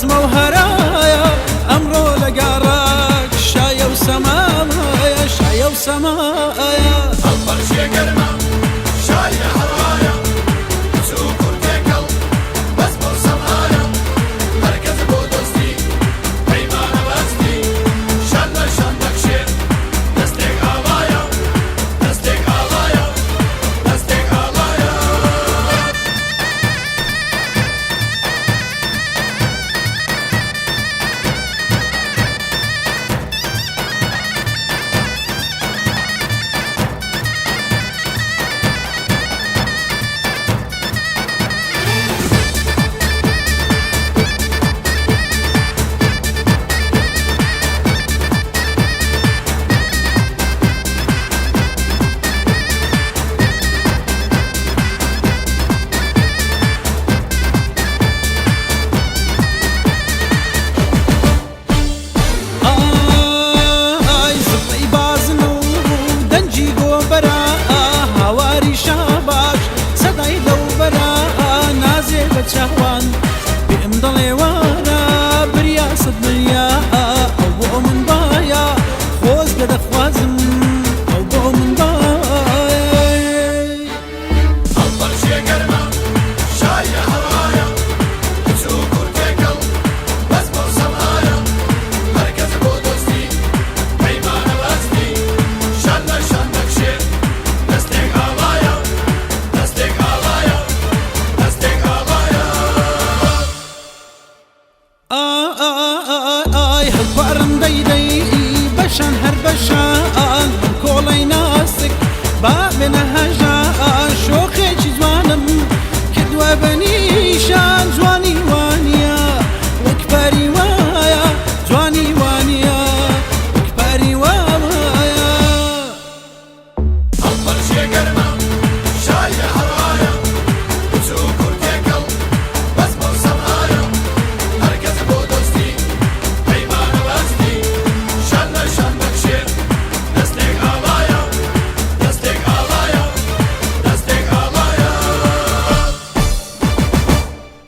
بەزمە و هەرایە، ئەمڕۆ لە گەڕەک شایە و سەمایە، شایە و سەمایە. هەڵپەرشێ گەرمە شایە هەڕایە، کچ و کوڕ تێکەڵ بەزمە و سەمایە، هەرکەس بۆ دۆستی پەیمانە بەستی، شان لە شان دەکشێ دەستێک ئاڵایە، دەستێک ئاڵایە، دەستێک ئاڵایە. ئای زڕەی بازن و دەنگی گۆبەرە، هاواری شاباش سەدای لەوبەرە، نازێ بە چاوان.